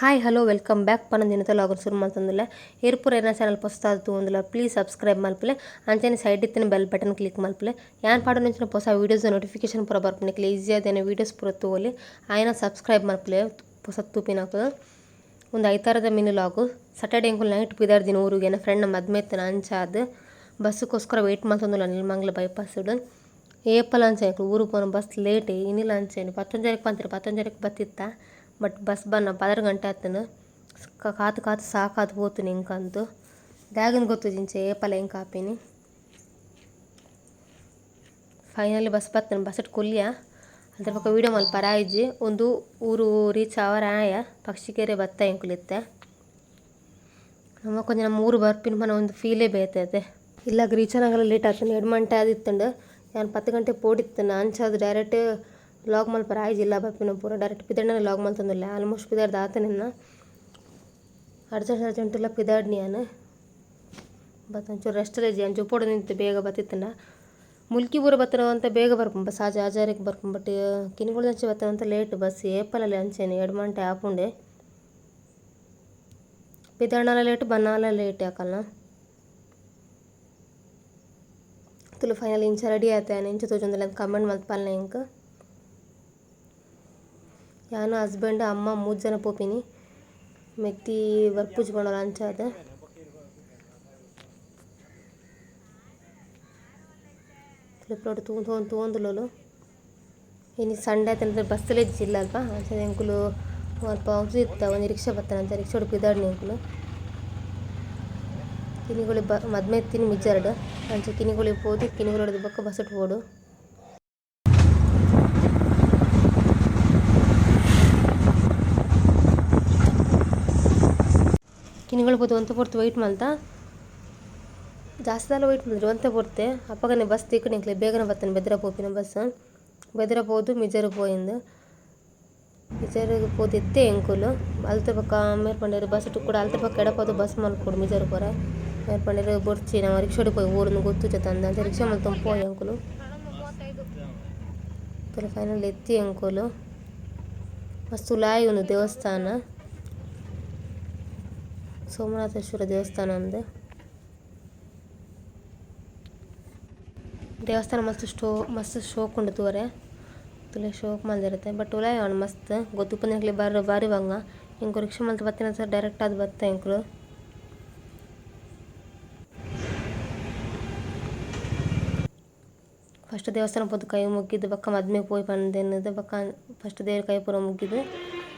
Hi hello welcome back ಪನೊಂದಿನತ vlogger ಶುರು ಮಲ್ತೊಂದುಲ್ಲೆ. ಏರ್ ಪೂರ ಎನ್ನ ಚಾನಲ್ ಪೊಸತಾದ್ ತೂವೊಂದುಲ್ಲ, ಪ್ಲೀಸ್ ಸಬ್ಸ್ಕ್ರೈಬ್ ಮಲ್ಪುಲೆ. ಅಂಚನೆ ಸೈಡ್ ಇತ್ತಿನ ಬೆಲ್ ಬಟನ್ ಕ್ಲಿಕ್ ಮಲ್ಪುಲೆ. ಯಾನ್ ಪಾಡುನಂಚಿನ ಪೊಸ ವೀಡಿಯೋಸ್ ನೋಟಿಫಿಕೇಶನ್ ಪೂರ ಬರ್ಪುಂಡು. ನಿಕ್ಲೆ ಈಸಿ ಆದ್ ಎನ್ನ ವೀಡಿಯೋಸ್ ಪೂರ ತೂವೊಲಿ. ಆಯನ ಸಬ್ಸ್ಕ್ರೈಬ್ ಮಲ್ಪುಲೆ ಪೊಸತ್ ತೂಪಿನಕುಲು. ಉಂದು ಐತಾರದ ಮಿನಿ ಲಾಗ್. ಸ್ಯಾಟರ್ಡೆ ಎಂಕುಲು ನೈಟ್ ಪಿದಾಡ್ದಿನ ಊರುಗೆ, ಎನ್ನ ಫ್ರೆಂಡ್ ಮದ್ಮೆ ಇತ್ತಿನ. ಅಂಚಾದ್ ಬಸ್ಸುಗೋಸ್ಕರ ವೇಟ್ ಮಲ್ತೊಂದುಲ್ಲ ನೆಲಮಂಗಲ ಬೈಪಾಸ್ ಡ್. ಏಪಲ ಅಂಚನೆ ಎಂಕುಲು ಊರುಗ್ ಪೋನ ಬಸ್ ಲೇಟ್. ಇನಿಲ ಅಂಚನೆ 10:30ಕ್ ಪಂತೆರ್, 10:30ಕ್ ಬತ್ತಿತ್ತ. ಬಟ್ ಬಸ್ ಬನ್ನ 12 ಗಂಟೆ ಆತುಂಡು. ಕಾತು ಕಾತು ಸಾಕಾದ್ ಪೋತುಂಡು ಎಂಕಂತು. ದಾಯೆಗಂದ್ ಗೊತ್ತುಜಿ ಇಂಚ ಏಪಲ ಎಂಕ್ ಆಪಿನಿ. ಫೈನಲಿ ಬಸ್ ಬತ್ತುಂಡು, ಬಸ್ ಕುಲ್ಲಿಯ. ಅಲ್ತ ಬೊಕ ವೀಡಿಯೋ ಮಲ್ಪರೆ ಆಯಿಜಿ. ಉಂದು ಊರು ರೀಚ್ ಆವರೆ ಆಯ, ಪಕ್ಷಿಕೆರೆ ಬತ್ತ ಎಂಕುಲು ಇತ್ತೆ. ನಮಕ್ ಒಂಜಿ ನಮ್ಮ ಊರು ಬರ್ಪಿನ ಪನ ಒಂದು ಫೀಲೇ ಬೇತೆ ಅತೆ. ಇಲ್ಲಗ್ ರೀಚ್ ಆನಗಲ ಲೇಟ್ ಆತುಂಡು, 2 ಗಂಟೆ ಆದಿತ್ತುಂಡು. ಯಾನ್ 10 ಗಂಟೆ ಪೋಡಿತ್ತುಂಡು. ಅಂಚಾದ್ ಡೈರೆಕ್ಟ್ ವ್ಲಾಗ್ ಮಲ್ಪರೆ ಆಯಿಜಿ. ಇಲ್ಲ ಬರ್ಪಿನ ಪೂರ ಡೈರೆಕ್ಟ್ ಪಿದರ್ಡನೆ ವ್ಲಾಗ್ ಮಲ್ತೊಂದುಲ್ಲೆ. ಆಲ್ಮೋಸ್ಟ್ ಪಿದರ್ದ್ ಆತನೆನ್ನ. ಅರ್ಜೆಂಟ್ ಅರ್ಜೆಂಟ್ ಎಲ್ಲ ಪಿದಾಡ್ನಿ ಯಾನ್. ಬತ್ತ ಒಂಚೂರು ರೆಸ್ಟ್ ಇಜ್ಜಿ, ಅಂಚ ಉಪ್ಪೊಡು ನಿಂತು ಬೇಗ ಬತ್ತಿತ್ತುಂಡ. ಮುಲ್ಕಿ ಪೂರ ಬತ್ತನ ಬೇಗ ಬರ್ಪುಂಡು ಬಸ್, ಆಜಿ ಆಜಾರೆಗ್ ಬರ್ಪುಂಡು. ಬಟ್ ಕಿನ್ನಿಗೋಳಿದಂಚಿ ಬತ್ತನಂತ ಲೇಟ್ ಬಸ್. ಏಪಲ ಅಂಚೆನೆ 2 ಗಂಟೆ ಆಪುಂಡೆ. ಪಿದಾಡ್ನಲ ಲೇಟ್, ಬನ್ನಾಲ ಲೇಟ್ ಯಾಕಲ್ನ. ತುಲು ಫೈನಲ್ ಇಂಚ ರೆಡಿ ಆತೆ. ಇಂಚ ತೋಜೊಂದುಲ್ಲೆ ಕಮೆಂಟ್ ಮಲ್ತ್ ಪನ್ಲೆ ಎಂಕ್. ಯಾನು ಹಸ್ಬೆಂಡ್ ಅಮ್ಮ 3 ಜನ ಪೋಪಿನಿ. ಮೆಗ್ದಿ ಬರ್ಪುಜಿ ಪಂಡೊಲು ಅಂಚಾದ್. ತುಲು ತೂವೊಂದು ತೂವೊಂದುಲ್ಲೊಲು. ಇನಿ ಸಂಡೆ ಆತಂದ್ರೆ ಬಸ್ ಇಜ್ಜಿಲ್ಲ ಅಲ್ಪ. ಅಂಚನೆ ಎಂಕುಲು ಅಲ್ಪ ಇತ್ತ ಒಂಜಿ ರಿಕ್ಷಾ ಬತ್ತನ, ಅಂಚ ರಿಕ್ಷಾಡ್ ಪಿದಾಡ್ನಿ ಎಂಕುಲು. ಕಿನ್ನಿಗೋಳಿ ಮದ್ಮೆ ಇತ್ತಿನಿ ಮಿಜಾರ್ಡ್. ಅಂಚ ಕಿನ್ನಿಗೋಳಿ ಪೋದು ಕಿನ್ನಿಗೋಳಿ ಬೊಕ್ಕ ಬಸ್ಸುಟ್ ಪೋಡು. ಕಿನ್ನಿಗೋಳಿ ಪೋದು ಒಂತೆ ಪೊರ್ತು ವೈಟ್ ಮಲ್ತ. ಜಾಸ್ತಿ ದಾಲ ವೈಟ್ ಮಲ್ತ್‌ಜಿ, ಒಂತೆ ಪೊರ್ತೆ. ಅಪಗನೆ ಬಸ್ ತಿಕ್ಕುಂಡು ಎಂಕ್ಲೆ, ಬೇಗನೆ ಬತ್ತುಂಡು ಬೆದ್ರ ಪೋಪಿನ ಬಸ್. ಬೆದ್ರ ಪೋದು ಮಿಜಾರ್ ಪೋಯಿಂದು. ಮಿಜಾರುಗ್ ಪೋದು ಇತ್ತೆ ಎಂಕುಲು. ಅಲ್ತ ಬೊಕ ಮೇರ್ ಪಂಡೆರ್ ಬಸ್ ಕೂಡ ಅಲ್ತ ಬೊಕ ಎಡಪೋದು ಬಸ್ ಮಲ್ಪೊಡು ಮಿಜಾರ್ ಪೋರೆ. ಮೇರ್ ಪಂಡೆರ್ ಬೊರ್ಚಿ ನಮ ರಿಕ್ಷಾಡ್ ಪೋಯಿ ಊರುಂದು ಗೊತ್ತುಜತ ಅಂದ್. ಅಂಚ ರಿಕ್ಷಾ ಮಲ್ತೊಂದು ಪೋಯ ಎಂಕುಲು. ಫೈನಲ್ ಎತ್ತಿ ಎಂಕುಲು. ಮಸ್ತ್ ಉಲಾಯಿ ಉಂದು ದೇವಸ್ಥಾನ. ಸೋಮನಾಥೇಶ್ವರ ದೇವಸ್ಥಾನ ಅಂದ್. ದೇವಸ್ಥಾನ ಮಸ್ತ್ ಮಸ್ತ್ ಶೋಕ್ ಉಂಡು ತೂವರೆ. ತೂಲೆ ಶೋಕ್ ಮಲ್ದಿರತೆ. ಬಟ್ ಉಲಾಯಿ ಆಂಡ್ ಮಸ್ತ್ ಗೊತ್ತುಪ್ಪುನಕ್ಲೆ ಬಾರಿ ಬಾರಿ ಬಂಗ. ಎಂಕ್ ರಿಕ್ಷಾ ಮಲ್ತ್ ಬತ್ತಿನ ಸರ್ ಡೈರೆಕ್ಟ್ ಆದ್ ಬತ್ತ ಎಂಕುಲು. ಫಸ್ಟ್ ದೇವಸ್ಥಾನ ಪೋದು ಕೈ ಮುಗ್ಗಿದ್ ಬೊಕ್ಕ ಮದ್ಮೆ ಪೋಯಿ ಪಂದ್ ಎನ್ನುದು ಬೊಕ್ಕ ಫಸ್ಟ್ ದೇವೆರ್ ಕೈ ಪೂರ ಮುಗ್ಗಿದ್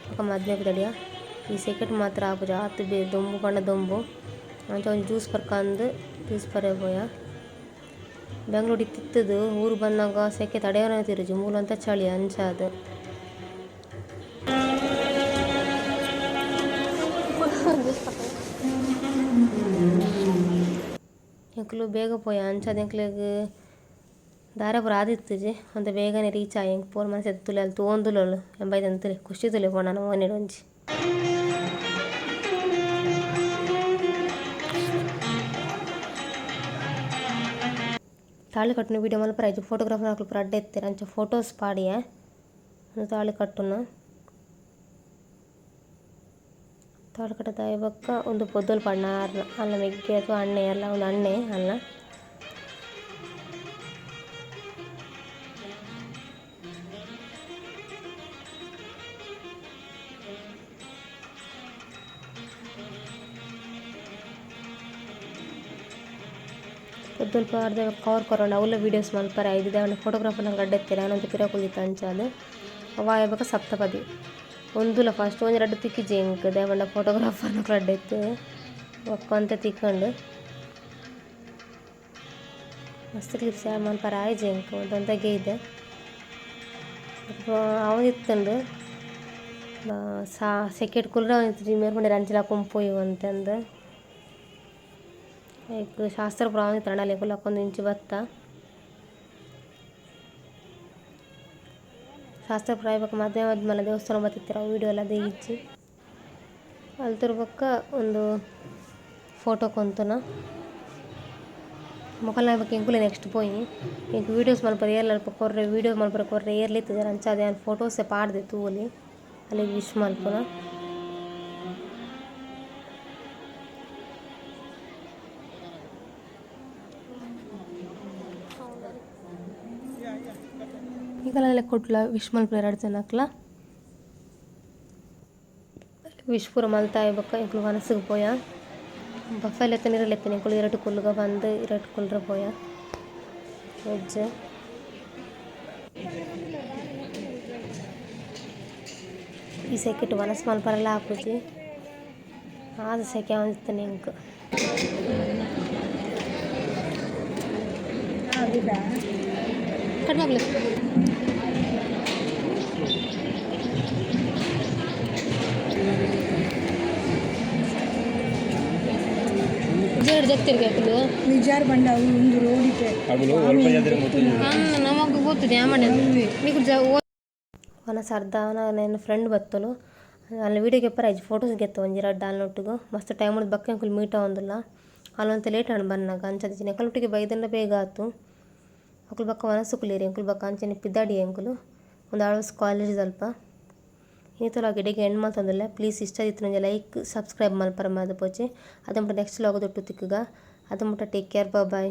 ಬೊಕ್ಕ ಮದ್ಮೆ ಪಿದಡಿಯ. ಈ ಸೆಕೆಟ್ ಮಾತ್ರ ಆಪುಜಿ ಆತ್ ದೊಂಬು ಪಂಡ ದೊಂಬು. ಅಂಚ ಒಂಜಿ ಜ್ಯೂಸ್ ಪರ್ಕಂದ್ ಜ್ಯೂಸ್ ಪರ್ರೆ ಪೋಯ. ಬೆಂಗ್ಳೂರು ಇತ್ತಿತ್ತುದು ಊರು ಬನ್ನಗ ಸೆಕೆ ತಡೆಯರನೆ ತಿರುಜಿ, ಮೂಲಂತ ಚಳಿ ಅಂಚಾದ್. ಎಂಕುಲು ಬೇಗ ಪೋಯ, ಅಂಚಾದ್ ಎಂಕ್ಲೆಗ್ ದಾರೆ ಪೂರ ಆದಿತ್ತುಜಿ. ಒಂತೆ ಬೇಗನೆ ರೀಚ್ ಆಯ. ಎಂಕ್ ಪೋರ್ ಮನಸ್ಸು ತುಲೆ ಅಲ್ಲಿ ತೂವೊಂದುಲ್ಲೊಲು ಎಂಬೈದಂತಲೆ ಖುಷಿ ತುಲೆ ಪೋಂಡ ಮೋನೆಡ್ ಒಂಜಿ. ತಾಳಿ ಕಟ್ಟುನ ವೀಡಿಯೋ ಮಲ್ಪರೆ ಆಯ್ಜಿ, ಫೋಟೋಗ್ರಾಫರ್ ಅಕುಲು ಪೂರ ಅಡ್ಡೆ ಇತ್ತೆರ್, ಅಂಚ ಫೋಟೋಸ್ ಪಾಡಿಯೆ. ಉಂದು ತಾಳಿ ಕಟ್ಟುನ. ತಾಳಿ ಕಟ್ಟುದ ಬೊಕ್ಕ ಉಂದು ಪೊದ್ದೊಲು ಪಾಡ್ನ ಆರ್ನ ಅಲ್ನ ಮೆಗ್ಗೆ ಅಥವಾ ಅಣ್ಣೆ ಅಲ್ಲ, ಉಂದು ಅಣ್ಣೆ ಅಲ್ನ. ಪೊದ್ದೊಲು ಪಾಡ್ದ್ ಕವರ್ ಕೊರೊಂಡು ಅವ್ಲ ವೀಡಿಯೋಸ್ ಮಲ್ಪರೆ ಆಯ್ದು. ದಾಯೆ ಫೋಟೋಗ್ರಾಫರ್ ನಂಗೆ ಅಡ್ಡೆ ಇತ್ತೆರ್, ಯಾನ್ ಒಂತೆ ಪಿರ ಕುಲ್ದಿತ್ತೆ ಅಂಚಾದ್. ಅವು ಆಯಿ ಬೊಕ್ಕ ಸಪ್ತಪದಿ. ಉಂದುಲ ಫಸ್ಟ್ ಒಂಜಿ ರಡ್ಡ್ ತಿಕ್ಕಿಜಿ ಎಂಕ್, ದಾಯೆ ಪಂಡ ಫೋಟೋಗ್ರಾಫರ್ ನಕುಲು ಅಡ್ಡೆ ಇತ್ತೆರ್. ಬೊಕ್ಕ ಒಂತೆ ತಿಕ್ಕುಂಡು. ಮಸ್ತ್ ಕ್ಲಿಪ್ಸ್ ಮಲ್ಪರೆ ಆಯ್ಜಿ ಎಂಕ್, ಒಂತೆ ಗೆಯ್ದೆ. ಆವೊಂದಿತ್ತುಂಡು ಸಾ ಸೆಕೆಟ್ ಕುಲ್ಲರೆ ಆವೊಂದಿತ್ತಿಜಿ. ಮೇರ್ ಪಂಡೆರ್ ಅಂಚಿಲ ಪೋಯಿ ಒಂತೆ ಅಂದ್. ಐಕ್ ಶಾಸ್ತ್ರ ಪೂರ ಆವೊಂದಿತ್ತ್ಂಡ ಎಂಕುಲು ಲಕ್ಕೊಂದು ಇಂಚಿ ಬತ್ತ. ಶಾಸ್ತ್ರ ಪೂರ ಆಯಿ ಬೊಕ್ಕ ಮದ್ಮೆ ಮದ್ಮಲ ದೇವಸ್ಥಾನ ಬತ್ತಿತ್ತೆರ್, ಅವು ವೀಡಿಯೋ ಎಲ್ಲ ದೆಯಿಜ್ಜಿ. ಅಲ್ತುರ್ ಬೊಕ್ಕ ಉಂದು ಫೋಟೋ ಕೊಂತುನ. ಮೊಕಲ್ನ ಬೊಕ್ಕ ಎಂಕುಲೆ ನೆಕ್ಸ್ಟ್ ಪೋಯಿನಿ. ಎಂಕ್ ವೀಡಿಯೋಸ್ ಮಲ್ಪರೆ ಏರ್ಲ ಅಲ್ಪ ಕೊರ್ರೆ, ವೀಡಿಯೋ ಮಲ್ಪರೆ ಕೊರ್ರೆ ಏರ್ಲ ಇತ್ತುಜೆರ್. ಅಂಚಾದ್ ಯಾನ್ ಫೋಟೋಸೇ ಪಾಡ್ದೆ ತೂವೊಲಿ. ಅಲೆಗ್ ವಿಶ್ ಮಲ್ಪುನ. ಎಂಕಲ್ನ ಲೆಕ್ಕೊಡ್ಲ ವಿಶ್ ಮನ್ಪುವೆರ್ ರಡ್ಡ್ ಜನಕ್ಲ. ವಿಶ್ ಪೂರ ಮಲ್ತಾಯಿ ಬೊಕ್ಕ ಎಂಕುಲು ವನಸುಗು ಪೋಯ. ಬಫೆ ಲೆತ್ತನೆ ಲೆತ್ತನೆ ಎಂಕುಲು ಇರೆಟ್ ಕುಲ್ಲುಗ ಪಂದ್ ಇರೆಟ್ ಕುಲ್ಲ್ರೆ ಪೋಯ. ವೆಜ್. ಈ ಸೆಕೆಟ್ ವನಸ್ ಮನ್ಪರೆಲ ಆಪುಜಿ. ಆತ್ ಸೆಕೆ ಆವೊಂದಿತ್ತ್ಂಡ್ ಎಂಕ್. ಕಟ್ ಮಲ್ಪುಲೆ. ಜೋರು ಜತ್ತಿರ್ಗೆ ಅಕುಲು. ಮಿಜಾರ್ ಬಂಡ ಅವು ಒಂದು ರೋಡ್ ಇತ್ತೆ. ಅಗುಲು ಒಲ್ಪ ಜಾತ್ರೆ ಗೊತ್ತಿಲ್ಲ. ನಮಕ್ ಗೊತ್ತಿದೆ ನಿಕುಲು ವನಸ್ ಅರ್ಧ ಆನಗ ಎನ್ನ ಫ್ರೆಂಡ್ ಬತ್ತೊಲು. ಅಲ್ನ ವೀಡಿಯೋ ಗೆಪ್ಪರೆ ಆಯ್ಜಿ ಫೋಟೋಸ್ ಗೆತ್ತ ಒಂಜಿ ರಡ್ಡ್ ಆಲ್ನೊಟ್ಟುಗು ಮಸ್ತ್ ಟೈಮ್ ಡ್ ಬೊಕ್ಕ ಎಂಕುಲು ಮೀಟ್ ಆವೊಂದುಲ್ಲ. ಆಲ್ ಒಂತೆ ಲೇಟ್ ಆಂಡ್ ಬನ್ನಗ ಅಂಚಾದ್ ಎಂಕಲ್ನೊಟ್ಟಿಗೆ ಬೈದ್ಂಡ ಬೇಗ ಆತು. ಅಕುಲು ಬೊಕ್ಕ ವನಸ್ ಕುಲ್ಲೆರ್ ಎಂಕುಲು ಬೊಕ್ಕ ಅಂಚನೆ ಪಿದಾಡಿಯ ಎಂಕುಲು. ಉಂದು ಆಳ್ವಾಸ್ ಕಾಲೇಜ್ ದಲ್ಪ. ಇನಿತ ವ್ಲಾಗ್ ಇಡೆಗ್ ಎಂಡ್ ಮಲ್ತೊಂದುಲ್ಲೆ. ಪ್ಲೀಸ್ ಇಷ್ಟ ಆದಿತ್ತ್ಂಡ ಒಂಜಿ ಲೈಕ್ ಸಬ್ಸ್ಕ್ರೈಬ್ ಮಲ್ಪರೆ ಮದಪೊಚಿ. ಅದ ಮುಟ ನೆಕ್ಸ್ಟ್ ವ್ಲಾಗ್ ದೊಟ್ಟು ತಿಕ್ಕುಗ. ಅದ ಮುಟ ಟೇಕ್ ಕೇರ್ ಬೈ.